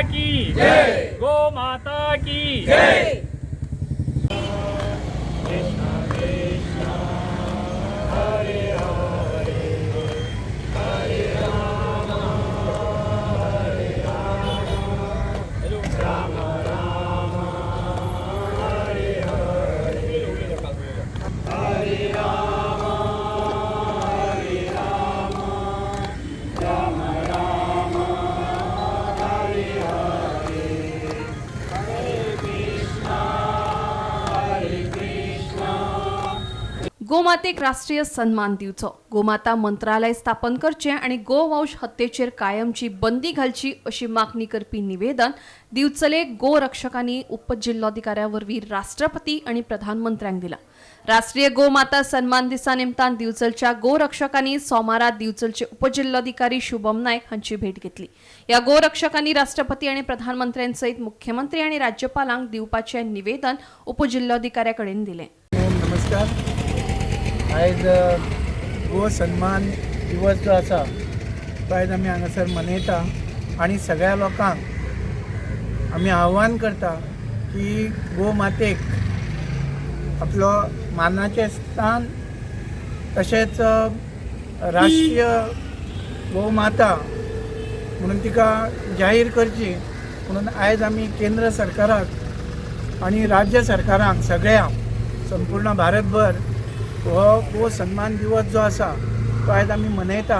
की जय, गो माता की जय। गोमातेक राष्ट्रीय सन्मान दिवचो, गोमाता मंत्रालय स्थापन करचें आनी गोवंश हत्येचेर कायमची बंदी घालची अशी मागणी करपी निवेदन दिवचले गोरक्षकांनी उपजिल्लोधिकाऱ्या वरवीं राष्ट्रपती आनी प्रधानमंत्र्यांक दिलां. राष्ट्रीय गोमाता सन्मान दिसा निमतान दिवचलच्या गोरक्षकांनी सोमारा दिवचलचे उपजिल्लोधिकारी शुभम नायक हांची भेट घेतली. ह्या गोरक्षकांनी राष्ट्रपती आनी प्रधानमंत्र्यांसयत मुख्यमंत्री आनी राज्यपालांक दिवपाचें निवेदन उपजिल्लोधिकाऱ्या कडेन दिलें. नमस्कार. आयज गो सन्मान दिवस जो आसा तो आयज आमी हांगासर मनयता आनी सगळ्या लोकांक आमी आव्हान करता की गो मातेक आपलो मानाचें स्थान तशेंच राष्ट्रीय गो माता म्हणून तिका जाहीर करची म्हणून आयज आमी केंद्र सरकाराक आनी राज्य सरकारांक सगळ्या संपूर्ण भारतभर हो गो सन्मान दिवस जो आसा तो आयज आमी मनयता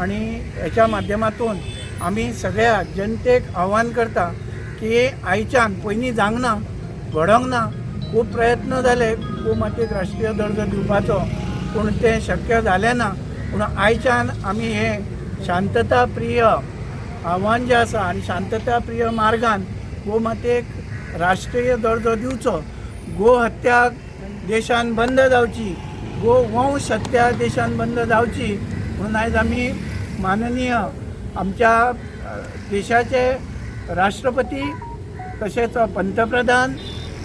आनी हेच्या माध्यमातून आमी सगळ्या जनतेक आव्हान करता की आयच्यान, पयलीं जावंक ना, घडोंक ना, खूब प्रयत्न जाले गोमातेक राष्ट्रीय दर्जो दिवपाचो, पूण तें शक्य जालें ना. पूण आयच्यान आमी हें शांतता प्रिय आव्हान जें आसा आनी शांतता प्रिय मार्गान गोमातेक राष्ट्रीय दर्जो दिवचो, गो हत्या देशान बंद जावची, गोवंश हत्या देशान बंद जावची म्हणून आयज आमी माननीय आमच्या देशाचे राष्ट्रपती तशेंच पंतप्रधान,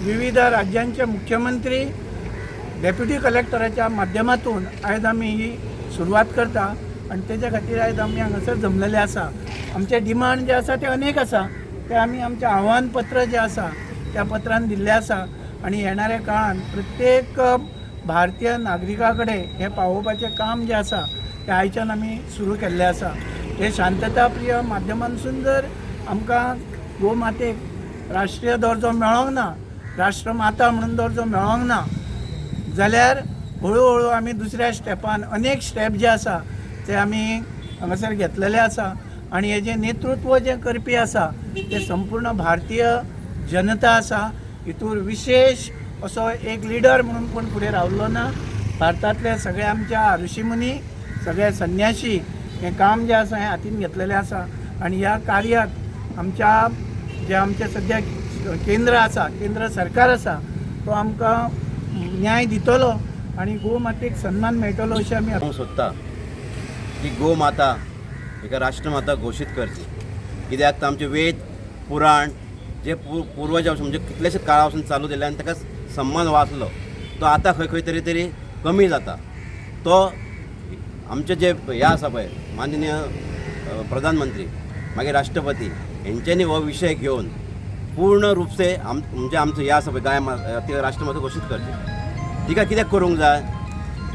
विविध राज्यांचे मुख्यमंत्री, डेप्युटी कलेक्टराच्या माध्यमातून आयज आमी ही सुरवात करता आनी तेच्या खातीर आयज आमी हांगासर जमलेले आसा. आमचे डिमांड जे आसा ते अनेक आसा, ते आमी आमचें आव्हान पत्र जें आसा त्या पत्रान दिल्लें आसा आनी येणाऱ्या काळान प्रत्येक भारतीय नागरिका कडेन हें पावोवपाचें काम जें आसा तें आयच्यान आमी सुरू केल्लें आसा. हें शांतताप्रिय माध्यमांतसून जर आमकां गोमातेक राष्ट्रीय दर्जो मेळोंक ना, राष्ट्रमाता म्हणून दर्जो मेळोंक ना जाल्यार हळू हळू आमी दुसऱ्या स्टेपान अनेक स्टेप जे आसा ते आमी हांगासर घेतलेले आसा आनी हेजें नेतृत्व जें करपी आसा तें संपूर्ण भारतीय जनता आसा. हितूर विशेश असो एक लिडर म्हणून कोण फुडें रावलो ना. भारतांतले सगळे आमच्या ऋषीमुनी, सगळे संन्याशी हें काम जें आसा हें हातीन घेतलेलें आसा आनी ह्या कार्याक आमच्या जे आमचें सद्या केंद्र आसा, केंद्र सरकार आसा, तो आमकां न्याय दितलो आनी गोमातेक सन्मान मेळटलो अशें आमी हांव सोदता की गोमाता एका राष्ट्रमाता घोशीत करची, कित्याक तर आमचे वेद पुराण जे पुर्वजा म्हणजे कितलेशे काळा पासून चालू दिले आनी ताका सन्मान वाचलो तो आतां खंय खंय तरी तरी कमी जाता. तो आमचे जे हे आसा पळय माननीय प्रधानमंत्री मागीर राष्ट्रपती हेंच्यांनी हो विशय घेवन पूर्ण रूपसे म्हणजे आमचो हे आसा पळय गाय ती राष्ट्रमाता घोशीत करची. तिका कित्याक करूंक जाय,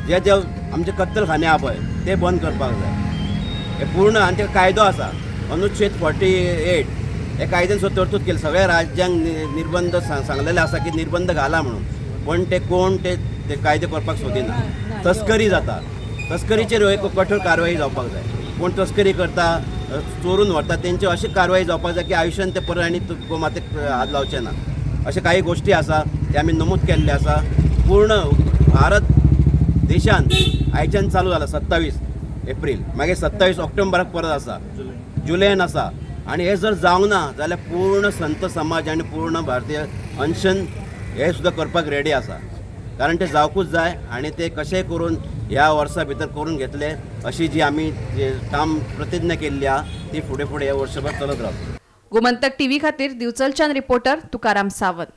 जे जे आमचे कत्तलखाने आहा पळय ते बंद करपाक जाय हे पूर्ण. आनी ते कायदो आसा अनुच्छेद 48 हे कायद्यान सुद्दां तरतूद केली, सगळ्या राज्यांक निर्बंध सांगलेले आसा की निर्बंध घाला म्हणून, पण ते कोण ते ते कायदे करपाक सोदिना. तस्करी जाता, तस्करीचेर एक कठोर कारवाई जावपाक जाय. कोण तस्करी करता, चोरून व्हरता, तेंची अशी कारवाई जावपाक जाय की आयुश्यान ते परत आनी गोमातेक हात लावचे ना. अशे काही गोश्टी आसा ते आमी नमूद केल्ले आसा. पूर्ण भारत देशान आयच्यान चालू जाला 27 एप्रील, मागीर 27 ऑक्टोबराक परत आसा, जुलयान आसा. आनी हे जर जावंक ना जाल्यार पूर्ण संत समाज आनी पूर्ण भारतीय अनशन हे सुद्दां करपाक रेडी आसा, कारण ते जावकूच जाय आनी ते कशेंय करून ह्या वर्सा भितर करून घेतले अशी जी आमी जे काम प्रतिज्ञा केल्ली आहा ती फुडें फुडें ह्या वर्सभर चलत रावतली. गोमंतक टीव्ही खातीर दिवचलच्यान रिपोर्टर तुकाराम सावंत.